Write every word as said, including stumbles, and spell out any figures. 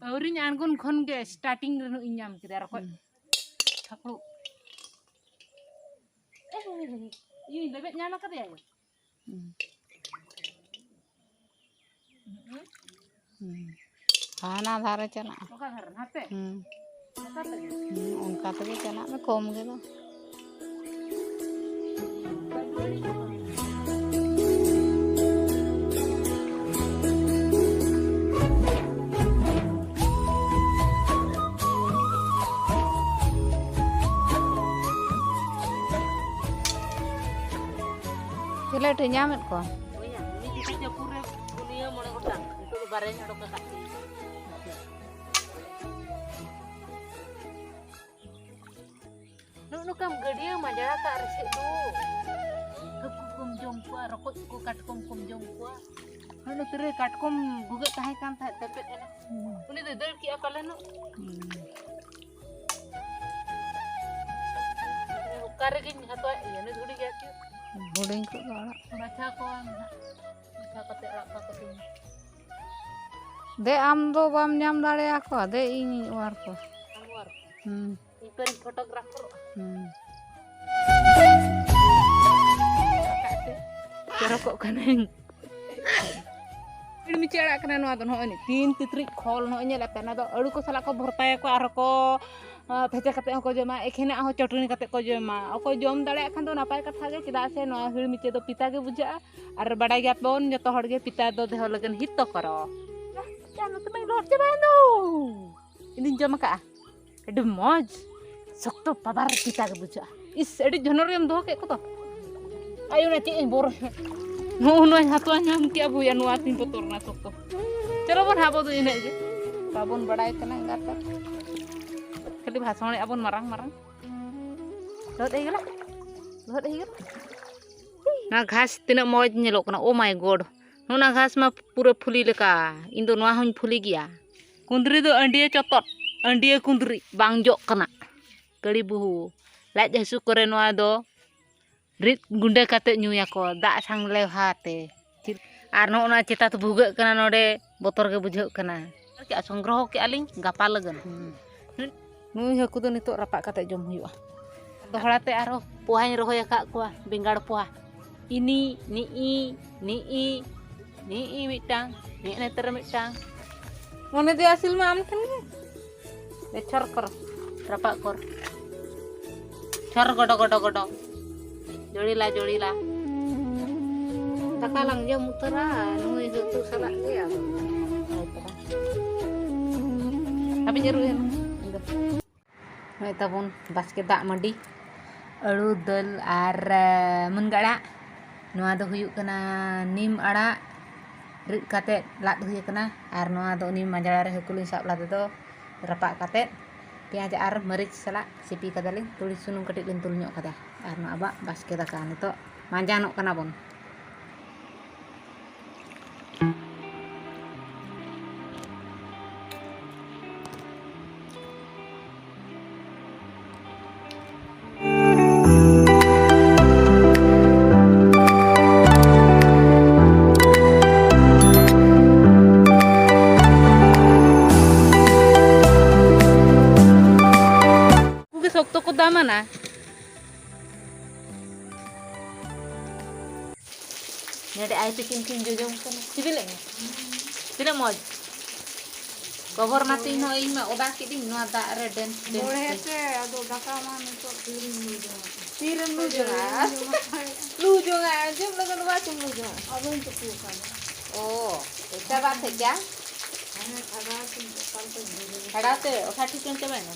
ᱟᱹᱣᱨᱤᱧ ᱟᱬᱜᱚᱱ ᱠᱷᱚᱱ ᱜᱮ starting ᱨᱮ ᱱᱩᱜ ᱤᱧ ᱧᱟᱢ ᱠᱮᱫᱟ ᱨᱚᱠᱚᱡ᱾ ᱦᱩᱸ᱾ ᱪᱷᱟᱠᱲᱩ᱾ ᱤᱭᱩᱧ ᱞᱮᱵᱮᱫ ᱧᱟᱢ ᱟᱠᱟᱫᱮᱭᱟ᱾ ᱦᱩᱸ᱾ ᱦᱩᱸ᱾ ᱦᱟᱱᱟ ᱫᱷᱟᱨᱮ ᱪᱟᱞᱟᱜᱼᱟ᱾ ᱚᱠᱟ ᱫᱷᱟᱨᱮ? ᱱᱟᱛᱮ? ᱦᱩᱸ᱾ ᱚᱱᱠᱟ ᱛᱮᱜᱮ? ᱦᱩᱸ, ᱚᱱᱠᱟ ᱛᱮᱜᱮ ᱪᱟᱞᱟᱜ ᱢᱮ, ᱠᱚᱢ ᱜᱮ ᱫᱚ᱾ ᱪᱤᱞᱤ ᱴᱷᱮᱱ ᱧᱟᱢᱮᱫ ᱠᱚᱣᱟ? ᱦᱳᱭ ᱭᱟ, ᱩᱱᱤ ᱡᱩᱫᱤ ᱡᱟᱹᱯᱩᱫ ᱨᱮ ᱯᱩᱱᱭᱟᱹ ᱢᱚᱬᱮ ᱜᱚᱴᱟᱝ, ᱱᱤᱛᱚᱜ ᱫᱚ ᱵᱟᱨᱭᱟᱧ ᱚᱰᱚᱠ ᱟᱠᱟᱫ ᱠᱤᱱᱟ᱾ ᱱᱚᱜᱼᱚ ᱱᱚᱝᱠᱟᱢ ᱜᱟᱹᱰᱭᱟᱹ ᱢᱟᱡᱽᱲᱟ ᱠᱟᱜ ᱨᱮᱥᱮ ᱫᱚ᱾ ᱦᱟᱹᱠᱩ ᱠᱚᱢ ᱡᱚᱢ ᱠᱚᱣᱟ, ᱨᱚᱠᱚᱡ ᱠᱚ, ᱠᱟᱴᱠᱚᱢ ᱠᱚᱢ ᱡᱚᱢ ᱠᱚᱣᱟ᱾ ᱱᱚᱜᱼᱚ ᱱᱚᱛᱮ ᱨᱮ ᱠᱟᱴᱠᱚᱢ ᱵᱷᱩᱜᱟᱹᱜ ᱛᱟᱦᱮᱸ ᱠᱟᱱ ᱛᱟᱦᱮᱸᱫ, ᱛᱮᱯᱮᱫ ᱮᱱᱟ᱾ ᱦᱩᱸ᱾ ᱩᱱᱤ ᱫᱚᱭ ᱫᱟᱹᱲ ᱠᱮᱜᱼᱟ ᱯᱟᱞᱮᱱᱚᱜ᱾ ᱦᱩᱸ᱾ ᱚᱠᱟ ᱨᱮᱜᱮᱧ ᱦᱟᱛᱟᱣᱮᱫ ᱜᱮᱭᱟ, ᱱᱩᱭ ᱫᱚ ᱦᱩᱰᱤᱧ ᱜᱮᱭᱟ ᱪᱮ? ᱦᱩᱰᱤᱧ ᱠᱷᱚᱡ ᱫᱚ ᱟᱲᱟᱜ᱾ ᱵᱟᱪᱷᱟ ᱠᱚ ᱱᱟᱦᱟᱜ, ᱵᱟᱪᱷᱟ ᱠᱟᱛᱮ ᱟᱲᱟᱜ ᱠᱟᱠᱚ ᱛᱤᱧ᱾ ᱫᱮ, ᱟᱢ ᱫᱚ ᱵᱟᱢ ᱧᱟᱢ ᱫᱟᱲᱮᱭᱟᱠᱚᱣᱟ, ᱫᱮ, ᱤᱧᱤᱧ ᱚᱣᱟᱨ ᱠᱚᱣᱟ᱾ ᱟᱢ ᱚᱣᱟᱨ ᱠᱚᱣᱟ? ᱦᱩᱸ᱾ ᱤᱧ ᱯᱟᱹᱧ ᱯᱷᱳᱴᱳᱜᱨᱟᱯᱷᱟᱨᱚᱜᱼᱟ᱾ ᱦᱩᱸ᱾ ᱪᱚᱨᱚᱠᱚᱜ ᱠᱟᱹᱱᱟᱹᱧ᱾ ᱦᱤᱲᱢᱤᱪᱤ ᱟᱲᱟᱜ ᱠᱟᱱᱟ ᱱᱚᱣᱟ ᱫᱚ, ᱱᱚᱜᱼᱚᱭ ᱱᱤ ᱛᱤᱱ ᱛᱤᱛᱨᱤᱡ ᱠᱷᱚᱞ, ᱱᱚᱜᱼᱚᱭ ᱧᱮᱞ ᱟᱯᱮ, ᱱᱚᱣᱟ ᱫᱚ ᱟᱹᱲᱩ ᱠᱚ ᱥᱟᱞᱟᱜ ᱠᱚ ᱵᱷᱚᱨᱛᱟᱭᱟᱠᱚ, ᱟᱨᱦᱚᱸ ᱠᱚ, ᱟᱸ, ᱵᱷᱟᱡᱟ ᱠᱟᱛᱮ ᱦᱚᱸᱠᱚ ᱡᱚᱢᱟ, ᱮᱠᱷᱮᱱᱟᱜ ᱦᱚᱸ ᱪᱚᱴᱱᱤ ᱠᱟᱛᱮ ᱠᱚ ᱡᱚᱢᱟ᱾ ᱚᱠᱚᱭ ᱡᱚᱢ ᱫᱟᱲᱮᱭᱟᱜ ᱠᱷᱟᱱ ᱫᱚ ᱱᱟᱯᱟᱭ ᱠᱟᱛᱷᱟ ᱜᱮ, ᱪᱮᱫᱟᱜ ᱥᱮ ᱱᱚᱣᱟ ᱦᱤᱲᱢᱤᱪᱤ ᱫᱚ ᱯᱤᱛᱟ ᱜᱮ ᱵᱩᱡᱷᱟᱹᱜᱼᱟ᱾ ᱟᱨ ᱵᱟᱰᱟᱭ ᱜᱮᱭᱟ ᱵᱚᱱ ᱡᱚᱛᱚ ᱦᱚᱲ ᱜᱮ, ᱯᱤᱛᱟ ᱫᱚ ᱫᱮᱦᱚ ᱞᱟᱹᱜᱤᱫ ᱦᱤᱛᱚᱠᱚᱨᱚ᱾ ᱪᱟ ᱱᱚᱛᱮ ᱢᱟᱧ ᱞᱚᱦᱚᱫ ᱪᱟᱵᱟᱭᱮᱱ ᱫᱚ᱾ ᱤᱧ ᱫᱩᱧ ᱡᱚᱢ ᱟᱠᱟᱜᱼᱟ᱾ ᱟᱹᱰᱤ ᱢᱚᱡᱽ, ᱥᱚᱠᱛᱚ ᱯᱟᱵᱟᱨ ᱯᱤᱛᱟ ᱜᱮ ᱵᱩᱡᱷᱟᱹᱜᱼᱟ᱾ ᱤᱥ, ᱟᱹᱰᱤ ᱡᱷᱚᱱᱚᱨ ᱜᱮᱢ ᱫᱚᱦᱚ ᱠᱮᱫ ᱠᱚᱫᱚ᱾ ᱟᱭᱳ, ᱚᱱᱟ ᱪᱮᱫ ᱤᱧ ᱵᱚᱨᱚ-, ᱱᱚᱜᱼᱚ ᱱᱚᱣᱟᱧ ᱦᱟᱛᱣᱟ ᱧᱟᱢ ᱠᱮᱜᱼᱟ ᱵᱩᱭᱟ, ᱱᱚᱣᱟ ᱛᱤᱧ ᱵᱚᱛᱚᱨ ᱮᱱᱟ ᱥᱚᱠᱛᱚ᱾ ᱪᱚᱞᱚ ᱵᱚᱱ ᱦᱟᱵᱚ ᱫᱚ ᱤᱱᱟᱹᱜ ᱜᱮ᱾ ᱵᱟᱵᱚᱱ ᱵᱟᱲᱟᱭ ᱠᱟᱱᱟ ᱮᱸᱜᱟᱛ ᱟᱨ᱾ ᱠᱷᱟᱹᱞᱤ ᱵᱷᱟᱥᱚᱬᱮᱜᱼᱟ ᱵᱚᱱ ᱢᱟᱨᱟᱝ ᱢᱟᱨᱟᱝ᱾ ᱞᱚᱦᱚᱫ ᱦᱮᱡ ᱠᱟᱱᱟ? ᱞᱚᱦᱚᱫ ᱦᱮᱡ ᱠᱟᱱᱟ? ᱱᱚᱣᱟ ᱜᱷᱟᱥ ᱛᱤᱱᱟᱹᱜ ᱢᱚᱡᱽ ᱧᱮᱞᱚᱜ ᱠᱟᱱᱟ, oh my God᱾ ᱱᱚᱜᱼᱚ ᱱᱟ ᱜᱷᱟᱥ ᱢᱟ ᱯᱩᱨᱟᱹ ᱯᱷᱩᱞᱤ ᱞᱮᱠᱟ, ᱤᱧ ᱫᱚ ᱱᱚᱣᱟ ᱦᱚᱸᱧ ᱯᱷᱩᱞᱤ ᱜᱮᱭᱟ᱾ ᱠᱩᱸᱫᱽᱨᱤ ᱫᱚ ᱟᱹᱰᱤᱭᱟᱹ ᱪᱚᱛᱚᱫ, ᱟᱹᱰᱤᱭᱟᱹ ᱠᱩᱸᱫᱽᱨᱤ ᱵᱟᱝ ᱡᱚᱜ ᱠᱟᱱᱟ᱾ ᱠᱟᱹᱲᱤ ᱵᱩᱦᱩ, ᱞᱟᱡ ᱦᱟᱹᱥᱩ ᱠᱚᱨᱮ ᱱᱚᱣᱟ ᱫᱚ ᱨᱤᱫ ᱜᱩᱸᱰᱟᱹ ᱠᱟᱛᱮ ᱧᱩᱭᱟᱠᱚ, ᱫᱟᱜ ᱥᱟᱝ ᱞᱮᱣᱦᱟ ᱛᱮ᱾ ᱟᱨ ᱱᱚᱜᱼᱚ ᱱᱟ ᱪᱮᱛᱟᱛ ᱵᱷᱩᱜᱟᱹᱜ ᱠᱟᱱᱟ ᱱᱚᱰᱮ, ᱵᱚᱛᱚᱨ ᱜᱮ ᱵᱩᱡᱷᱟᱹᱜ ᱠᱟᱱᱟ᱾ ᱠᱮᱜᱼᱟ, ᱥᱚᱝᱜᱨᱚᱦᱚ ᱠᱮᱜᱼᱟ ᱞᱤᱧ ᱜᱟᱯᱟ ᱞᱟᱹᱜᱤᱫ᱾ ᱦᱩᱸ᱾ ᱱᱩᱭ ᱦᱟᱹᱠᱩ ᱫᱚ ᱱᱤᱛᱚᱜ ᱨᱟᱯᱟᱜ ᱠᱟᱛᱮ ᱡᱚᱢ ᱦᱩᱭᱩᱜᱼᱟ᱾ ᱫᱚᱦᱲᱟ ᱛᱮ ᱟᱨᱦᱚᱸ ᱯᱚᱦᱟᱧ ᱨᱚᱦᱚᱭ ᱟᱠᱟᱫ ᱠᱚᱣᱟ, ᱵᱮᱸᱜᱟᱲ ᱯᱚᱦᱟ᱾ ᱤᱱᱤ, ᱱᱤᱜᱼᱤ, ᱱᱤᱜᱼᱤ, ᱱᱤᱜᱼᱤ ᱢᱤᱫᱴᱟᱝ, ᱱᱤᱜ ᱱᱮᱛᱟᱨ ᱢᱤᱫᱴᱟᱝ᱾ ᱢᱚᱱᱮ ᱫᱚ ᱟᱥᱤᱞ ᱢᱟ ᱟᱢ ᱴᱷᱮᱱ ᱜᱮ᱾ ᱮ ᱪᱷᱚᱨ ᱠᱚᱨ, ᱨᱟᱯᱟᱜ ᱠᱚᱨ᱾ ᱪᱷᱚᱨ ᱜᱚᱰᱚ, ᱜᱚᱰᱚ, ᱜᱚᱰᱚ᱾ ᱡᱚᱲᱤᱞᱟ, ᱡᱚᱲᱤᱞᱟ᱾ ᱫᱟᱠᱟ ᱞᱟᱝ ᱡᱚᱢ ᱩᱛᱟᱹᱨᱟ, ᱱᱩᱭ ᱩᱛᱩ ᱥᱟᱞᱟᱜ ᱜᱮ ᱟᱫᱚ᱾ ᱦᱳᱭ ᱛᱚᱵᱮ᱾ ᱦᱟᱯᱮᱧ ᱟᱹᱨᱩᱵ ᱮᱱ᱾ ᱱᱚᱜᱼᱚᱭ ᱛᱟᱵᱚᱱ ᱵᱟᱥᱠᱮ ᱫᱟᱜ ᱢᱟᱹᱰᱤ, ᱟᱹᱲᱩ ᱫᱟᱹᱞ ᱟᱨ, ᱮ, ᱢᱩᱱᱜᱟᱹ ᱟᱲᱟᱜ᱾ ᱱᱚᱣᱟ ᱫᱚ ᱦᱩᱭᱩᱜ ᱠᱟᱱᱟ ᱱᱤᱢ ᱟᱲᱟᱜ, ᱨᱤᱫ ᱠᱟᱛᱮᱫ ᱞᱟᱫ ᱦᱩᱭ ᱟᱠᱟᱱᱟ᱾ ᱟᱨ ᱱᱚᱣᱟ ᱫᱚ ᱩᱱᱤ ᱢᱟᱡᱽᱲᱟ ᱨᱮ ᱦᱟᱹᱠᱩ ᱞᱤᱧ ᱥᱟᱵ ᱞᱮᱫᱮ ᱫᱚ, ᱨᱟᱯᱟᱜ ᱠᱟᱛᱮᱫ ᱯᱮᱸᱭᱟᱡᱽ ᱟᱨ ᱢᱟᱹᱨᱤᱪ ᱥᱟᱞᱟᱜ ᱥᱤᱯᱤ ᱠᱟᱫᱟᱞᱤᱧ᱾ ᱛᱩᱲᱤ ᱥᱩᱱᱩᱢ ᱠᱟᱹᱴᱤᱡ ᱞᱤᱧ ᱫᱩᱞ ᱧᱚᱜ ᱠᱟᱫᱟ᱾ ᱟᱨ ᱱᱚᱣᱟ ᱟᱵᱚᱣᱟᱜ ᱵᱟᱥᱠᱮ ᱫᱟᱠᱟ ᱱᱤᱛᱚᱜ ᱢᱟᱸᱡᱟᱱᱚᱜ ᱠᱟᱱᱟ ᱵᱚᱱ᱾ ᱩᱱᱠᱩ ᱜᱮ ᱥᱚᱠᱛᱚ ᱠᱚ ᱫᱟᱢᱟᱱᱟ᱾ ᱱᱚᱰᱮ ᱟᱭ ᱛᱤᱠᱤᱱ ᱠᱤᱱ ᱡᱚᱡᱚᱢ ᱠᱟᱱᱟ᱾ ᱥᱤᱵᱤᱞᱮᱫ ᱢᱮᱭᱟ? ᱛᱤᱱᱟᱹᱜ ᱢᱚᱡᱽ᱾ ᱠᱚᱵᱷᱚᱨ ᱢᱟᱛᱤᱧ ᱦᱚᱸ ᱤᱧ ᱢᱟ ᱚᱫᱟ ᱠᱤᱫᱤᱧ ᱱᱚᱣᱟ ᱫᱟᱜ ᱨᱮ ᱰᱮᱱᱥ, ᱰᱮᱱᱥ ᱵᱚᱲᱦᱮ ᱛᱮ᱾ ᱛᱮ, ᱟᱫᱚ ᱫᱟᱠᱟ ᱢᱟ ᱱᱤᱛᱚᱜ ᱛᱤᱨᱮᱢ ᱞᱩ ᱡᱚᱝᱟ? ᱛᱤᱨᱮᱢ ᱞᱩ ᱡᱚᱝᱟ? ᱞᱩ ᱡᱚᱝᱟ, ᱡᱚᱢ ᱞᱟᱹᱜᱤᱫ ᱫᱚ ᱵᱟᱪᱚᱢ ᱞᱩ ᱡᱚᱝᱟ? ᱟᱫᱚᱧ ᱛᱩᱯᱩ ᱟᱠᱟᱱᱟ᱾ ᱚ, ᱪᱟᱵᱟ ᱛᱮ ᱠᱭᱟ? ᱦᱮᱸ, ᱠᱷᱟᱰᱟ ᱛᱤᱧ ᱚᱠᱟ ᱞᱮᱠᱟᱧ ᱵᱩᱡᱷᱟᱹᱣᱟ᱾ ᱠᱷᱟᱰᱟ ᱛᱮ, ᱚᱠᱟ ᱴᱷᱤᱠᱟᱹᱱ ᱪᱟᱵᱟᱭᱮᱱᱟ?